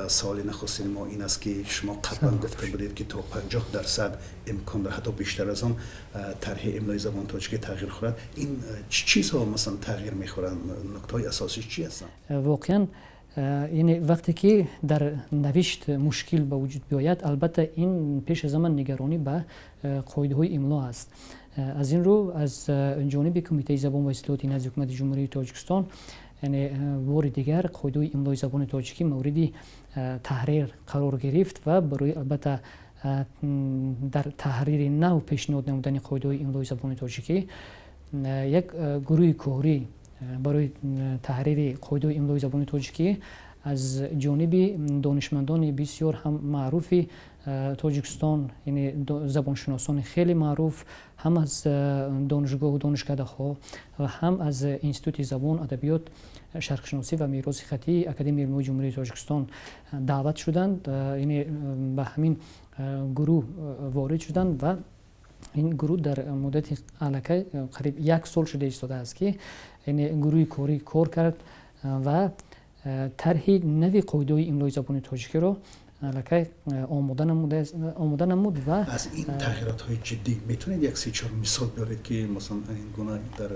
Саволи нахустини мо ин аст, ки шумо қаблан гуфта будед, ки то 50% имкон дорад, ҳатто бештар аз он, тарҳи имлои забони тоҷикӣ тағйир хӯрад. Ин чӣ чизҳо, масалан, тағйир мехӯранд? Нуктаҳои асосӣ чӣ ҳастанд? Воқеан, яъне вақте ки дар навишт мушкил ба вуҷуд биёяд, албатта, ин пеш аз ҳама нигаронӣ ба қоидаҳои имло аст. Аз ин рӯ, аз ҷониби Кумитаи забон ва истилоҳоти назди Ҳукумати Ҷумҳурии Тоҷикистон, яъне бори дигар қоидаҳои имлои забони тоҷикӣ мавриди таҳрир қарор гирифт ва барои, албатта, дар таҳрири нав пешниҳод намудани қоидаҳои имлои забони тоҷикӣ як гурӯҳи корӣ барои таҳрири қоидаҳои имлои забони тоҷикӣ аз ҷониби донишмандони бисёр ҳам маъруфи Тоҷикистон, яъне забоншиносони хеле маъруф, ҳам аз донишгоҳу донишкадаҳо ва ҳам аз Институти забон, адабиёт, шарқшиносӣ ва мероси хаттии Академияи илмҳои Ҷумҳурии Тоҷикистон даъват шуданд, яъне ба ҳамин гурӯҳ ворид шуданд ва ин гурӯҳ дар муддати аллакай қариб як сол шуда истодааст, ки яъне гурӯҳи корӣ кор кард ва тарҳи нави қоидаҳои имлои забони тоҷикиро аллакай омода намуд ва Аз ин тағйиротҳои ҷиддӣ метавонед як се чор мисол биёред, ки масалан, ин гуна дар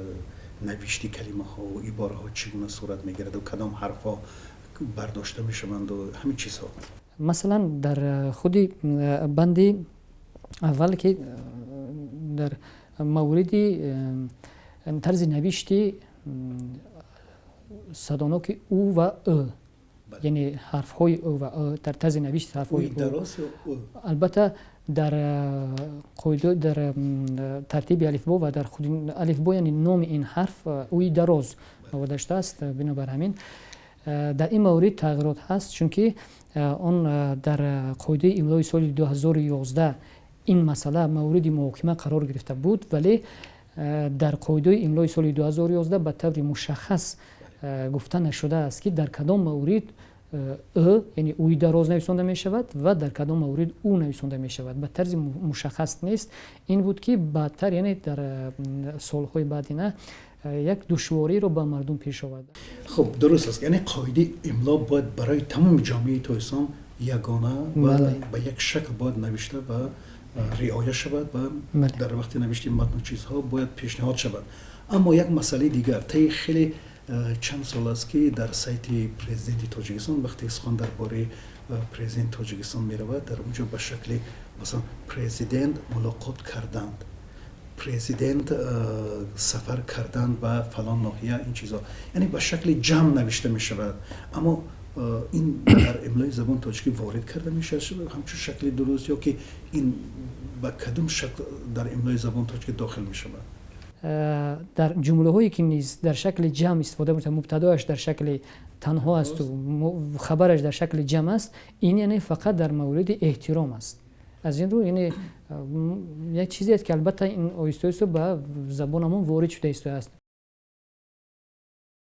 навишти калимаҳо, ибораҳо чӣ гуна сурат мегирад ва кадом ҳарфҳо бардошта мешаванду ҳамин чизҳо? Масалан, дар худи банди аввал, ки дар мавриди тарзи навишти садоноки у ва ы, яъне ҳарфҳои ӯ ва ы, дар тарзи навишти ҳарфҳои ӯ, албатта, дар қоида, дар тартиби алифбо ва дар худи алифбо, яъне номи ин ҳарф уи дароз оварда шудааст. Бинобар ҳамин, дар ин маврид тағйирот ҳаст, чунки он дар қоидаи имлои соли 2011 ин масъала мавриди муҳокима қарор гирифта буд, вале дар қоидаи имлои соли 2011 ба таври мушаххас гуфта нашудааст, ки дар кадом маврид ы, яъне уи дароз нависонда мешавад ва дар кадом маврид у нависонда мешавад. Ба тарзи мушаххас нест. Ин буд, ки баъдтар, яъне дар солҳои баъдина, як душвориро ба мардум пеш овард. Хуб, дуруст аст, яъне қоидаи имло бояд барои тамоми ҷомеаи Тоҷикистон ягона ва ба як шакл бояд навишта ва риоя шавад ва дар вақти навишти матну чизҳо бояд пешниҳод шавад. Аммо як масъалаи дигар: таи хеле чанд сол аст, ки дар сайти президенти Тоҷикистон вақте сухан дар бораи президенти Тоҷикистон меравад, дар он ҷо ба шакли, масалан, президент мулоқот карданд, президент сафар карданд ба фалон ноҳия, ин чизҳо, яъне ба шакли ҷамъ навишта мешавад. Аммо ин дар имлои забони тоҷикӣ ворид карда мешавад ҳамчун шакли дуруст ё ки ин ба кадом шакл дар имлои забони тоҷикӣ дохил мешавад? Дар ҷумлаҳое, ки низ дар шакли ҷамъ истифода мешавад, мубтадояш дар шакли танҳо асту хабараш дар шакли ҷамъ аст, ин яъне фақат дар мавриди эҳтиром аст. Аз ин рӯ, яъне як чизест, ки албатта ин оҳиста оҳиста ба забонамон ворид шуда истодааст.